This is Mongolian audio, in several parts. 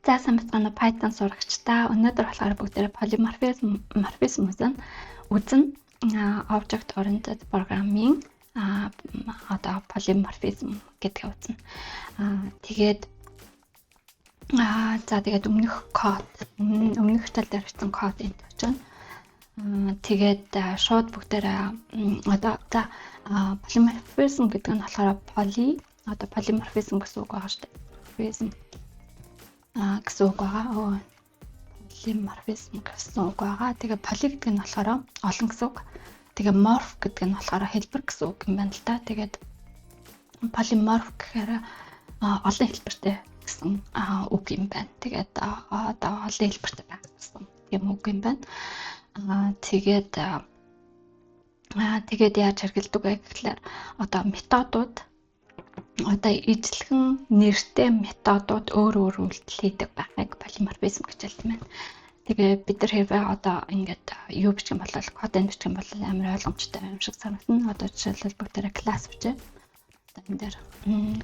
За, сайн байцгаана уу, Python сурагчдаа. Өнөөдөр болохоор бүгдээрээ polymorphism үзнэ. Object oriented programming одоо polymorphism гэдгээ үзнэ. Тэгээд за, тэгээд өмнөх код, өмнөх хичээл дээр бичсэн код энд очино. Тэгээд шууд бүгдээрээ одоо, за, polymorphism гэдэг нь болохоор poly, одоо polymorphism гэсэн үг байгаа шүү дээ. Morphism гэсэн үг байгаа. Өө, polymorphism гэсэн үг байгаа. Тэгээ poly гэдэг нь болохоор олон гэсэн үг. Тэгээ morph гэдэг нь болохоор хэлбэр гэсэн үг юм байна л да. Тэгээд polymorph гэхээр олон хэлбэртэй гэсэн үг юм байна. Тэгээд одоо олон хэлбэртэй байх гэсэн юм үг юм байна. Тэгээд яаж хэрэглэдэг вэ гэхлээр одоо методууд, одоо ижилхэн нэртэй методууд өөр өөр үйлдэл хийдэг байхыг полиморфизм гэж хэлдэг байна. Тэгээ бид нар хэрвээ одоо ингээд юу бичих юм бол, код энэ бичих юм бол амар ойлгомжтой юм шиг санагдана. Одоо жишээлбэл, бүгдээрээ класс бичээ. Одоо энэ дээр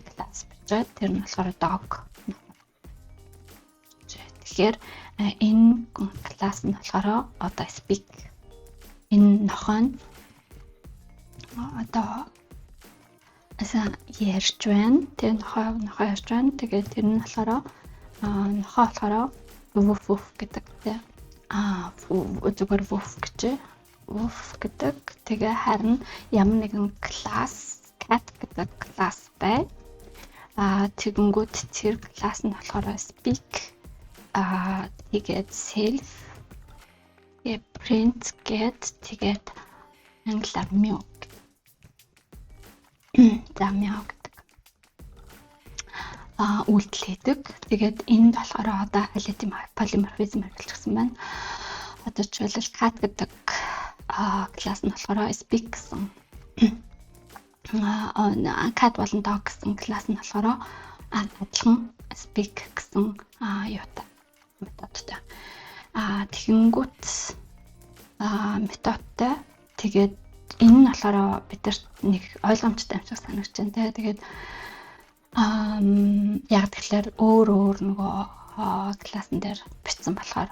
класс бичээд, тэр нь болохоор dog. Тэгэхээр энэ класс нь болохоор одоо speak, энэ нохой нь одоо асан ярьж байна. Тэр нохой ярьж байна. Тэгээд тэр нь болохоор нохой болохоор woof woof гэдэг, тий. Зүгээр woof гэж, woof гэдэг. Тэгээ харин ямар нэгэн класс cat гэдэг класс бай. Тэгэнгүүт тэр класс нь болохоор speak, тэгээд self print get, тэгээд англиар meow. За, meow гэдэг үйлдэл хийдэг. Тэгээд энд болохоор одоо аль хэдийн полиморфизм хэрэглэчихсэн байна. Одоо жишээлбэл, cat гэдэг класс нь болохоор speak гэсэн, cat болон dog гэсэн класс нь болохоор адилхан speak гэсэн юутай, методтой. Тэгэнгүүт методтой. Тэгээд энэ нь болохоор бидэрт нэг ойлгомжтой юм шиг санагдаж байна, те. Тэгээд яг тэгэхээр өөр өөр нөгөө классан дээр бичсэн болохоор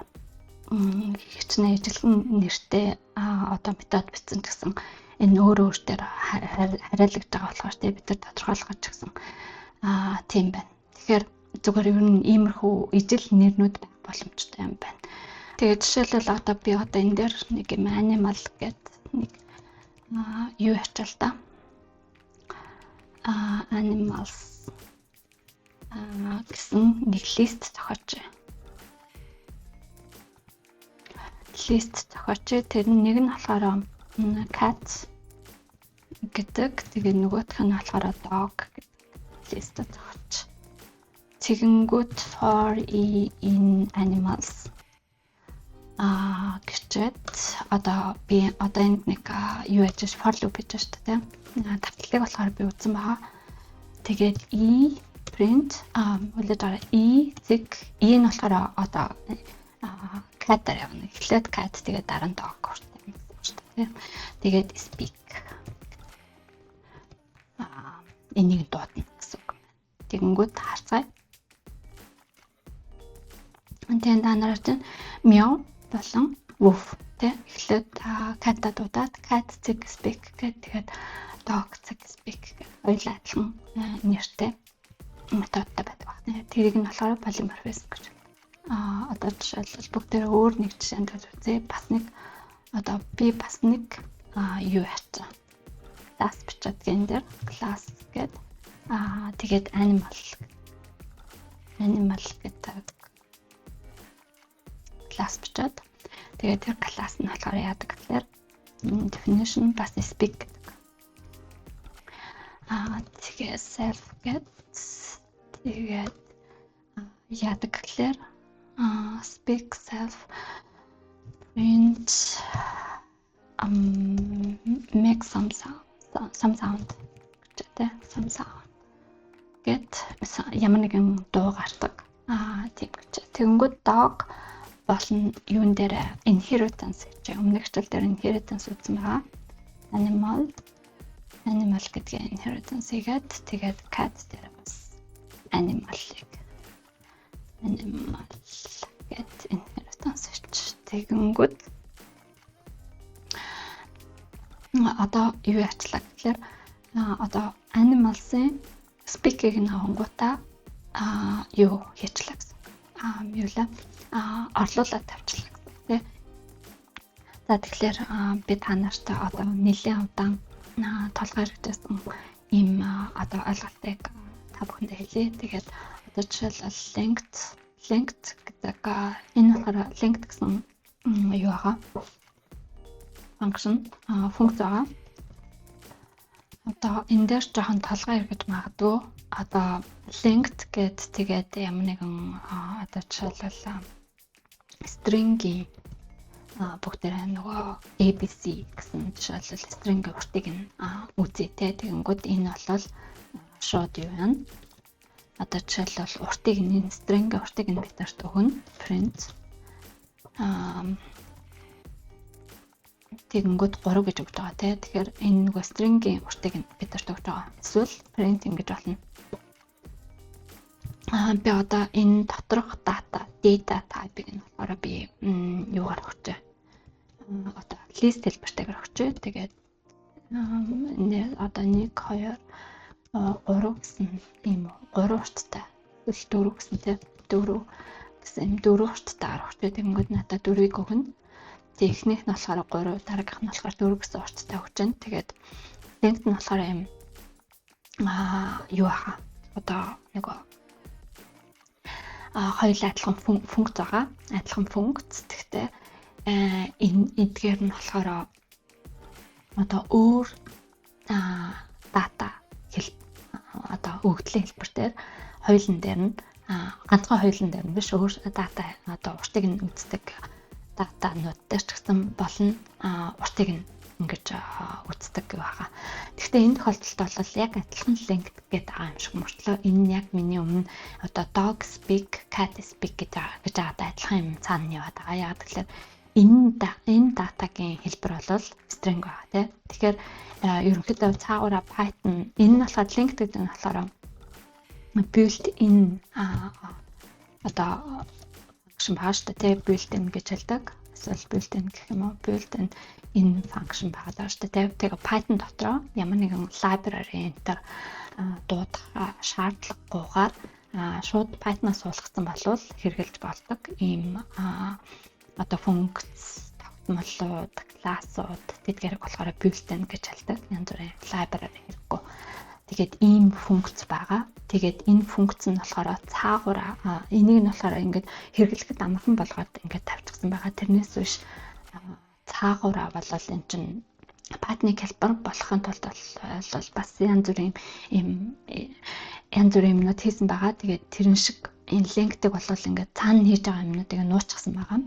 хичнээн ижилхэн нэртэй одоо метод бичсэн ч гэсэн энэ өөр өөр дээр хариалагдж байгаа болохоор, тий, бид нар тодорхойлох ч гэсэн тийм байна. Тэгэхээр зүгээр ер нь иймэрхүү ижил нэрнүүд байх боломжтой юм байна. Тэгээд жишээлбэл, одоо би одоо энэ дээр нэг юм animal гэдэг нэг юу ячаал та. Animals гэсэн нэг list зохиож. List зохиоч. Тэр нь нэг нь болохоор cat гэдэг. Тэгээ нөгөөх нь болохоор dog гэдэг list зохиоч. Тэгэнгүүт for e in animals гэчээд одоо би одоо энд нэг юу яаж for loop хийж шүү дээ. Давталтыг болохоор би үзсэн байгаа. Тэгээд e print үлээж байгаа e зэг e нь болохоор одоо cat-аар явна. Эхлээд cat, тэгээд дараа нь dog хүртэл юм шүү дээ. Тэгээд speak энийг дуудана гэсэн үг юм байна. Тэгэнгүүт харцгаая. Тэгээд та нараар чинь meow болон woof, тэ, эхлээд cat-а дуудаад cat цэг speak гэдэг, тэгээд dog цэг speak гэх хоёулаа адилхан нэртэй методтой байдаг байна. Тэрийг нь болохоор полиморфизм гэж. Одоо жишээлбэл, бүгдээрээ өөр нэг жишээнд үзье. Бас нэг одоо би бас нэг юу яачихсан. Class бичээд, энэ дээр class гээд тэгээд animal гэдэг класс бичээд, тэгээд тэр класс нь болохоор яадаг гэхээр definition бас speak гэдэг. Тэгээ self гээд, тэгээд яадаг гэхээр speak self print make some sound, some sound гэж, тэ, some sound гэт ямар нэгэн дуу гардаг. Тийм гэж. Тэгэнгүүт dog болон юун дээр inheritance гэж өмнөх хичээл дээр inheritance үзсэн байгаа. Animal гэдгээ inheritance хийгээд, тэгээд cat дээр бас animal-ыг Animal гэт inheritance switch. Тэгэнгүүт одоо юу яачлаа гэхээр одоо animals-ын speak-ийг нь авангуудаа юу хийчлээ гэсэн. Юу лээ? Орлуулад тавьчлаа гэсэн, тий. За, тэгэхээр би та нартай одоо нэлээд удаан толгой эргэжсэн ийм одоо ойлголтыг та бүхэндээ хэлье. Тэгээд одоо жишээлбэл length гэдэг, энэ болохоор length гэсэн юу байгаа? Function, функц байгаа. Одоо энэ дээр жоохон толгой эргэж магадгүй. Одоо length гэд тэгээд ямар нэгэн одоо жишээлбэл string-ийн бүгдээрээ нөгөө ABC гэсэн жишээлбэл string-ийн уртыг нь үзье те. Тэгэнгүүт энэ бол шууд юу юм? Одоо жишээлбэл уртыг нь, энэ string-ийн уртыг нь бид нарт өгнө. Print тэгэнгүүт 3 гэж өгч байгаа тий. Тэгэхээр энэ нөгөө string-ийн уртыг нь бид нарт өгч байгаа. Эсвэл print ингэж болно. Би одоо энэ доторх data type-ыг нь болохоор би юугаар өгчээ. Одоо list хэлбэртэйгээр өгчээ. Тэгээд одоо 1 2 3 гэсэн ийм 3 урттай. Эсвэл 4 гэсэн, тий. 4 гэсэн ийм 4 урттайгаар өгчээ. Тэгэнгүүт надад 4-ийг өгнө. Тэгээ эхнийх нь болохоор 3, дараагийнх нь болохоор 4 гэсэн урттай өгч байна. Тэгээд length нь болохоор ийм юу хаа одоо нөгөө хоёулаа адилхан функц байгаа. Адилхан функц. Гэхдээ энэ эдгээр нь болохоор одоо өөр дата хэл одоо өгөгдлийн хэлбэр дээр хоёулан дээр нь, ганцхан хоёулан дээр нь биш, өөр дата одоо уртыг нь үздэг датанууд дээр ч гэсэн болно, уртыг нь ингэж үздэг байгаа. Гэхдээ энэ тохиолдолд бол яг адилхан length гэдэг байгаа юм шиг мөртлөө энэ нь яг миний өмнө одоо dog speak, cat speak гэж байгаатай адилхан юм цаана яваад байгаа. Яг тэгэхээр энэ датагийн хэлбэр бол string байгаа, тий. Тэгэхээр ерөнхийдөө цаагаараа Python энэ нь болохоор length гэдэг нь болохоор built in одоо function байгаа шүү дээ, тий. Built in гэж хэлдэг. Эсвэл built in гэх юм уу? Built in энэ function байгаа даа шүү дээ. Тэгээ Python дотроо ямар нэгэн library энэ дуудах шаардлагагүйгээр шууд Python-аас суулгацсан болвол хэрэглэж болдог ийм одоо функц тогтмолууд, классууд тэдгээрийг болохоор built-in гэж хэлдэг. Янз бүрийн library хэрэггүй. Тэгээд ийм функц байгаа. Тэгээд энэ функц нь болохоор цаагуур энийг нь болохоор ингээд хэрэглэхэд амархан болгоод ингээд тавьчихсан байгаа. Тэрнээс биш цаагаараа болол эн чинь Python-ы хэлбэр болохын тулд бол бас янз бүрийн юм, янз бүрийн юмнууд хийсэн байгаа. Тэгээд тэрэн шиг энэ length-ийг болвол ингээд цаана хийж байгаа юмнуудыг нуучихсан байгаа.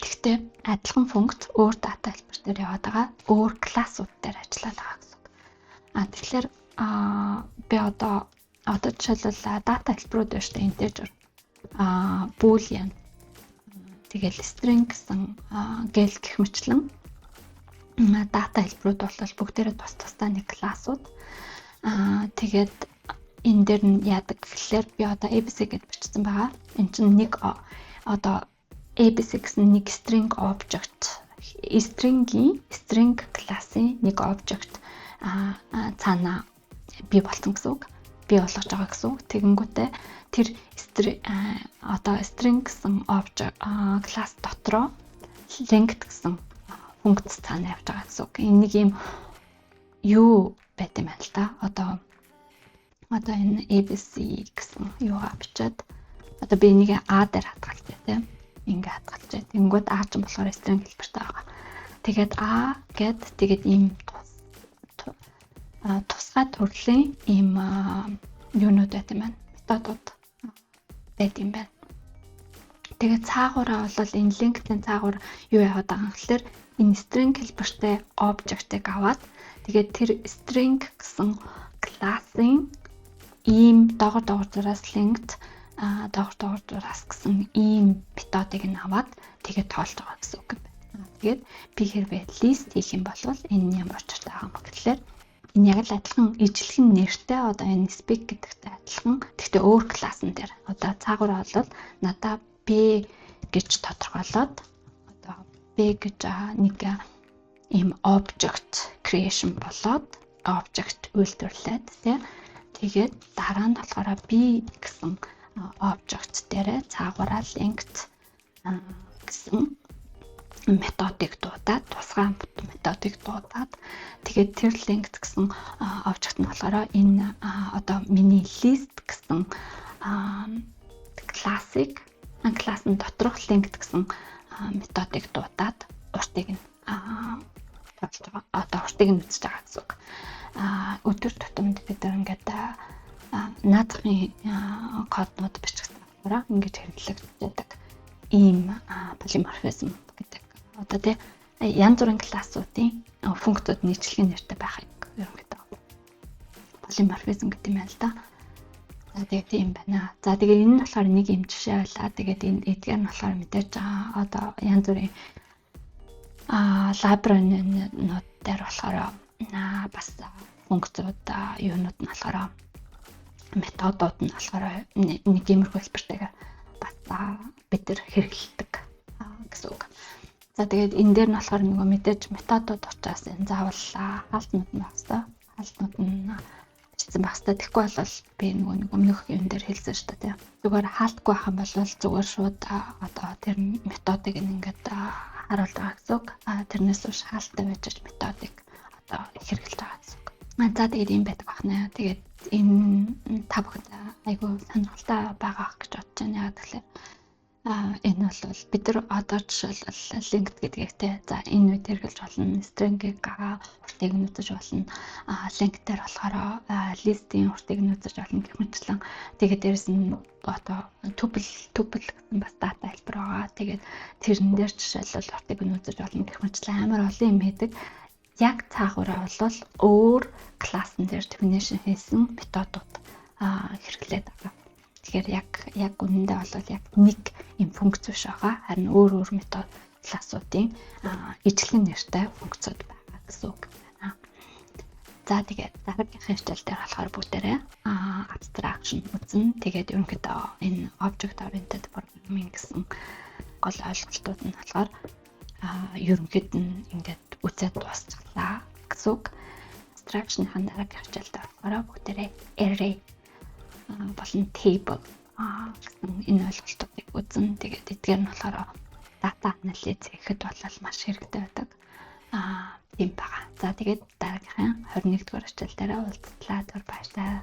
Тэгвэл адилхан функц өөр дата хэлбэр дээр яваад байгаа. Өөр классууд дээр ажиллаад байгаа гэсэн үг. Тэгэхээр би одоо жишээлбэл дата хэлбэрүүд байна шүү дээ, integer, boolean, тэгэл string гэсэн гэл гэх мэтлэн дата хэлбэрүүд бол бүгдээрээ тус тусдаа нэг классууд. Тэгээд энэ дээр нь яадаг гэхлээр би одоо ABC гэж бичсэн байгаа. Энэ чинь нэг одоо ABC гэсэн нэг string object, string-ийн string классын нэг object цаана бий болсон гэсэн үг. Бий болгож байгаа гэсэн үг. Тэгэнгүүтээ тэр одоо string гэсэн object класс дотроо length гэсэн функц цаана явж байгаа гэсэн үг. Энэ нэг юм юу байт юм байна л да. Одоо энэ ABC гэсэн юугаа бичээд одоо би энийг A дээр хадгалчихъя, тийм. Ингээ хадгалчихъя. Тэнгүүд A ч болохоор string хэлбэртэй байгаа. Тэгээд A гэд тэгээд ийм тусгай төрлийн ийм юунууд байт юм байна. Методууд байт юм байна. Тэгээд цаагаараа бол энэ length-ийн цаагуур юу яваад байгаа юм гэхэлэр энэ string хэлбэртэй object-ыг аваад тэгээд тэр string гэсэн классын ийм доогор доогор зураас length доогор доогор зураас гэсэн ийм методыг нь аваад тэгээд тоолж байгаа гэсэн үг юм байна. Тэгээд би хэрвээ list хийх юм бол энэ ямар учиртай байгаа юм бэ гэхлээр Энэ яг л адилхан ижилхэн нэртэй, одоо энэ speak гэдэгтэй адилхан. Гэхдээ өөр class-н дээр одоо цаагаараа бол надаа B гэж тодорхойлоод, одоо B гэж нэг ийм object creation болоод, object үйлдвэрлээд, тий. Тэгээд дараа нь болохоор B гэсэн object дээрээ цаагаараа length гэсэн методыг дуудаад, тусгай методыг дуудаад, тэгээд тэр length гэсэн object нь болохоор энэ одоо миний list гэсэн class-ыг, class-ын доторх length гэсэн методыг дуудаад уртыг нь тоолж байгаа. Одоо уртыг нь үзэж байгаа гэсэн үг. Өдөр тутамд бид нар ингээд наадахын коднууд бичихсэн болохоор ингэж хэрэглэгддэг ийм polymorphism гэдэг. Одоо тий, янз бүрийн class-уудын функцүүд нийтлэгийн нэртэй байхыг ерөнхийдөө polymorphism гэдэг юм байна л да. За, тэгээд тийм байна. За, тэгээ энэ нь болохоор нэг юм жишээ байлаа. Тэгээд энэ эдгээр нь болохоор мэдээж одоо янз бүрийн library-нууд дээр болохоор бас функцүүд, юунууд нь болохоор, методууд нь болохоор нэг иймэрхүү хэлбэртэйгээр бас бид нар хэрэглэдэг гэсэн үг. За, тэгээд энэ дээр нь болохоор нөгөө мэдээж методууд учраас энэ заавал хаалтнууд нь байх хэрэгтэй. Хаалтнууд нь бичсэн байх хэрэгтэй. Тэгэхгүй бол би нөгөө нэг өмнөх юм дээр хэлсэн шүү дээ, тийм. Зүгээр хаалтгүй байх юм бол зүгээр шууд одоо тэр методыг ингээд харуулж байгаа гэсэн үг. Тэрнээс биш хаалттай байж методыг одоо хэрэглэж байгаа гэсэн үг. За, тэгээд ийм байдаг байна. Тэгээд энэ та бүхэнд айгүй сонирхолтой байгаа гэж бодож байна. Яг тэгэхээр энэ бол бид нар одоо жишээлбэл length гэдгийг те, за, энэ үед хэрэглэж болно. String-ийг уртыг нь үзэж болно. Length дээр болохоор list-ийн уртыг нь үзэж болно гэх мэтчлэн. Тэгээд дээрэс нь одоо tuple гэсэн бас data хэлбэр байгаа. Тэгээд тэрэн дээр жишээлбэл уртыг нь үзэж болно гэх мэтчлэн амар олон юм хийдэг. Яг цаагаараа бол өөр class-н дээр definition хийсэн методууд хэрэглээд байгаа. Тэгэхээр яг үнэндээ бол яг нэг юм функц биш байгаа. Харин өөр өөр метод class-уудын ижилхэн нэртэй функцүүд байгаа гэсэн үг байна. За, тэгээд дараагийнхын хичээл дээр болохоор бүгдээрээ abstraction үзнэ. Тэгээд ерөнхийдөө энэ object oriented programming гэсэн гол ойлголтууд нь болохоор ерөнхийд нь ингээд үзээд дуусчихлаа гэсэн үг. Abstraction-ийн дараагийн хичээл дээр болохоор бүгдээрээ array болон table гэсэн энэ ойлголтуудыг үзнэ. Тэгээд эдгээр нь болохоор data анализ хийхэд бол маш хэрэгтэй байдаг. Тийм байгаа. За, тэгээд дараагийнхын 21 дугаар хичээл дээр уулзлаа. Түр баярлалаа.